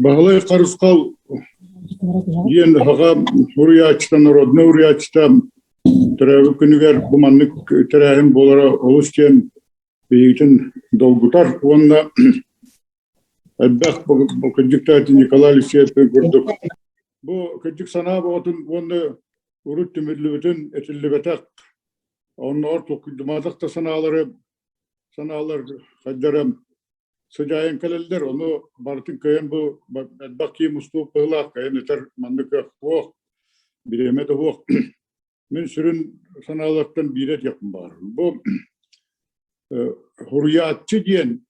Баһылай Харысхал диэн аҕа суруйааччыта, народнай уруйааччыта төрөөбүт күнүгэр бу маннык тэрээһин буолара олус диэн биһигитин долгутар уонна элбэх кырдьыктаах Николай Алексеевич курдук бу кырдьык санаа бөҕөтүн уонна урут түмүллүбүтүн этиллибэтэх оннооҕор толкуйдамматах да санаалары санаалар хайдара сыдьаайан кэлэллэр, ону барытын кыайан бу элбэх киһи мустубут быһыылаах, кыайан этэр маннык кыах суох, бириэмэ да суох. Мин сүрүн санаалартан биирэ диэхпин баҕарабын. Бу суруйааччы диэн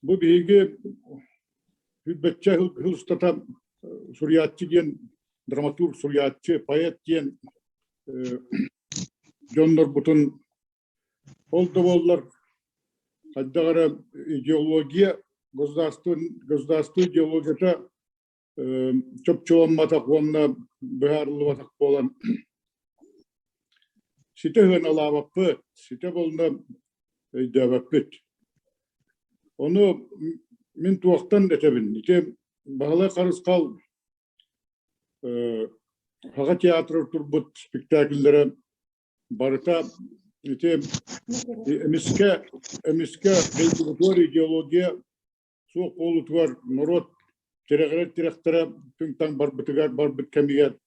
бу биһиги сүүрбэччэ сыл устата суруйааччы диэн драматург, суруйааччы, поэт диэн дьоннорбутун Ол да буоллар, хайдах эрэ идеология, государство, государство идеологията чопчуламматах уонна быһаарыллыбатах буолан ситэ сыаналаабаппыт, ситэ буолна өйдөөбөппүт. Ону мин туохтан этэбин? Ити Баһылай Харысхал Саха театрыгар турбут спектакльлэрэ Барыта ити эмискэ эмискэ дойдубутугар идеология суох буолуутугар норуот тирэҕирэр тирэхтэрэ түҥ-таҥ барбытыгар барбыт кэмигэр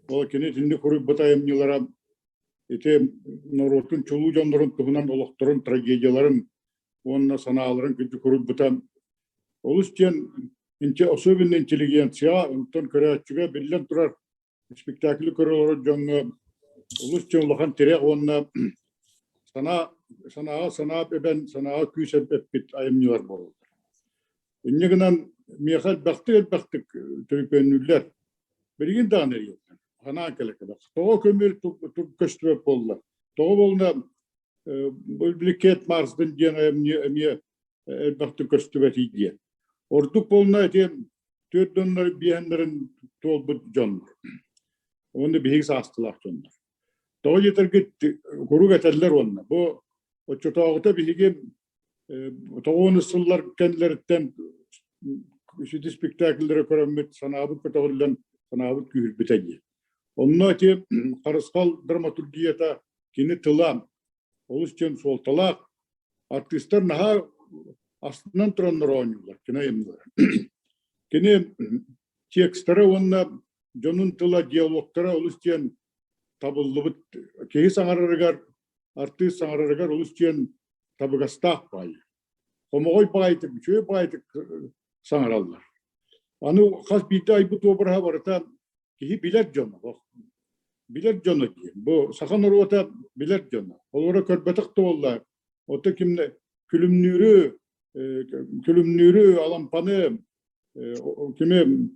ол кини итинник суруйбут айымньылара ити норуотун чулуу дьоннорун туһунан олохторун трагедияларын уонна санааларын кырдьык суруйбута олус диэн особенно интеллигенцияҕа онтон көрөөччүгэ биллэн турар Спектаклы көрө олорор дьоҥҥо олус дьон улахан тирэх уонна санаа санааҕа санаа эбэн, санааҕа күүс эппит айымньылар буолаллар. Инньэ гынан миэхэ элбэхтик-элбэхтик төлөпүөннүүллэр. Билигин даҕаны эрийэллэр. Санаан кэлэ-кэлэ. Тоҕо көмүөл көстүбэт буолла? Тоҕо буолла били Кэт Марсден диэн айымньы эмиэ элбэхтик көстүбэтий диэн. Ордук буолла ити түөрт дьоннор биэһэннэрин туолбут дьоннор. Уонна биһиги саастылаах дьоннор. Тоҕо диэтэргит куруук этэллэр уонна бу оччотооҕута биһиги тоҕуонус сыллар кэннилэриттэн сити спектакльлэри көрөммүт санаабыт көтөҕүллэн санаабыт күүһүрбүтэ дии. Онно ити Харысхал драматургията кини тыла олус диэн суолталаах. Артыыстар наһаа астынан тураннар оонньууллар, кини айымньылара. Кини текстара уонна дьонун тыла, диалогтара олус диэн табыллыбыт. Киһи саҥарарыгар, артыыс саҥарарыгар олус диэн табыгастаах баайы. Хомоҕой баайытык, үчүгэй баайытык саҥараллар. Аны хас биирдии айбыт уобараһа барыта киһи билэр дьоно, билэр дьоно диэн. Бу саха норуота билэр дьоно. Олоро көрбөтөх да буолла. Ото кимне күлүмнүүрү, күлүмнүүрү, алампаны, кими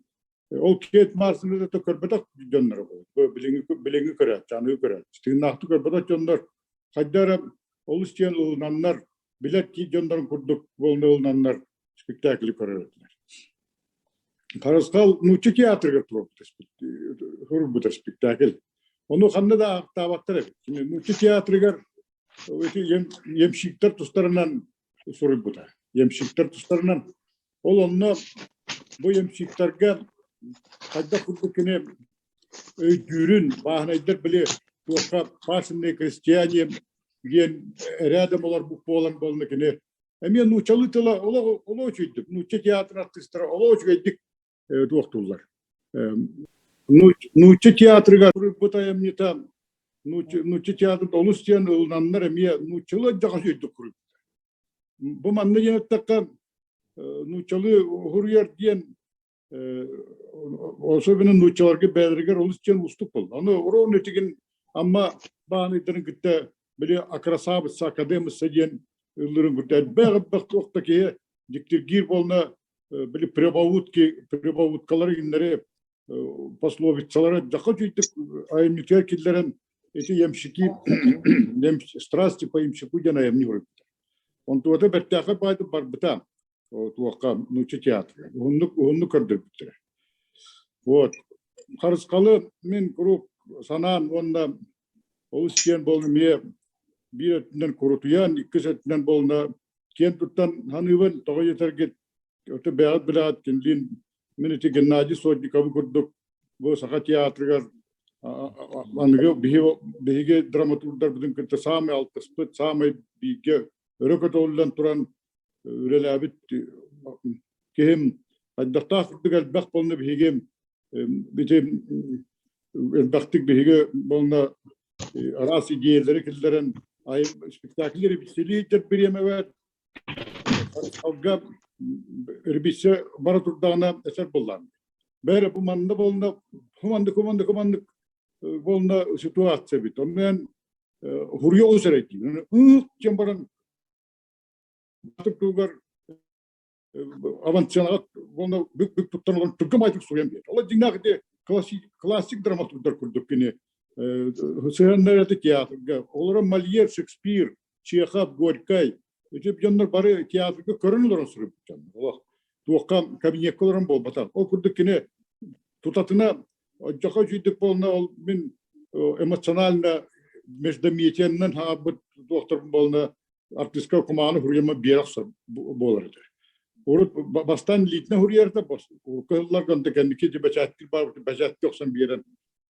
ол Кейт Марсны да көрбөтөх дьонноро бу билиҥҥи билиҥҥи көрөөччү, аныгы көрөөччү. Тыыннаахтык көрбөтөх дьоннор хайда эрэ олус диэн ылынаннар, билэр дьоннорун курдук буолан ылынаннар спектакли көрөр этилэр. Харысхал нуучча театрыгар туруорбута спектакль. Ону ханна да аахтаабаттар эбит. Нуучча театрыгар эти ямщиктар тустарынан суруйбута. Ямщиктар тустарынан. Ол онно бу ямщиктарга хайдах курдук кини өйдүүрүн, бааһынайдар били туохха пасынные крестьяне диэн рядом олорбут буолан буолна кини Эмиэ нууччалыы тыла олох олох үчүгэйдик, нуучча театрын артыыстара олох үчүгэйдик туохтууллар. Нуучча театрыгар суруйбут айымньыта нуучча театрын олус диэн ылынаннар эмиэ нууччалыы дьаҕас үчүгэйдик суруйбуттар. Бу манна диэн эттэххэ нууччалыы суруйар диэн Особенно нууччаларга бэйэлэригэр олус диэн уустук буолла. Ону ровно итигин Амма бааныйдарын кытта били акрасаабытса, академисса диэн ыллырын кытта элбэх элбэх туох да киһи дьиктиргиир буолна били прибаутки, прибауткалары иннэри пословицалары дьаха үчүйдүк айымньытыгар киллэрэн ити ямщики страсти по ямщику диэн айымньы суруйбута. Онтуота бэртээхэй баайдык барбыта. Туохха нуучча театрыгар уһуннук уһуннук көрдөрбүттэрэ. Вот. Харысхалы мин куруук санаан уонна олус диэн буолла эмиэ биир өттүнэн курутуйан, иккис өттүнэн буолла Киэн туттан саныыбын, тоҕо диэтэргит, өтө бэйэҕит билэҕит кинилиин мин ити Геннадий Сотниковы курдук бу Саха театрыгар аныгы биһиги драматурдарбытын кытта саамай алтыспыт, саамай бииргэ өрө көтөҕүллэн туран үлэлээбит киһим хайдахтаах курдук элбэх буолна биһиги ити элбэхтик биһиги буолна араас идиэйэлэри киллэрэн спектакль репетициялиир бириэмэбэр алга репетиция бара турдаҕына эсер буллаан бэйэ бу манна буолна хуманнык хуманнык хуманнык буолна ситуация бит оннуен хуруйа олус эрэйдиин ыых диэн баран тугар авансценаҕа уонна бүк-бүк туттан олорон түргэн баайдык суруйан биэрэр. Ол дьиҥнээх ити классик, классик драматурдар курдук кини сыһыаннар это театрга. Олоро Мольер, Шекспир, Чехов, Горькай ити дьоннор бары театрга көрөн олорон суруйбут Олох туохха кабинекка олорон буолбатах. Ол курдук кини тутатына оччоҕо үчүйдүк буолна ол мин эмоционально междометиянан хаабыт туохтарбын буолна артыыска кумааны хуруйама биэрэ охсор буолар этэ. Урут бастаан илиитинэн хуруйарда, урукку сылларга онто кэнники бэчээттир баар бэчээттии охсон биэрэн.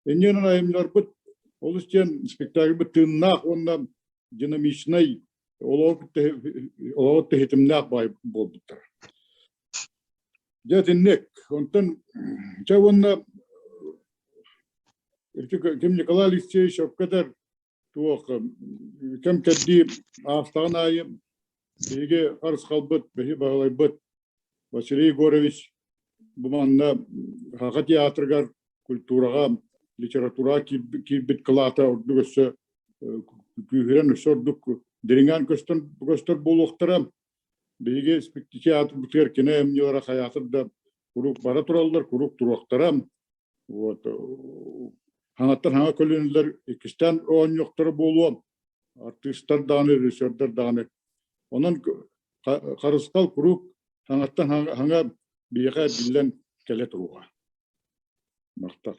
Иннинэн айымньыларбыт олус диэн спектакльбыт тыыннаах уонна динамичнай олоҕу тэһитимнээх баай буолбуттар. Дьэ итинник. Онтон дьэ уонна ким Николай Алексеевич Өккөтөр туох кэм кэрдии аастаҕын аайы биһиги харысхалбыт, биһи баһылайбыт Василий Егорович бу манна Саха театрыгар культураҕа, литератураҕа киирбит кылаата ордук өссө күүһүрэн өссө ордук дириҥээн көстөн көстөр буолуохтара. Биһиги театрбытыгар кини айымньылара хайаатар да куруук бара тураллар, куруук туруохтара. Вот хаҥаттан хаҥа көлүөнэлэр иккистээн оонньуохтара буолуо, артыыстар даҕаны, режиссердар даҕаны. Онон Харысхал куруук хаҥаттан хаҥа биһиэхэ эргиллэн кэлэ туруоҕа. Махтал.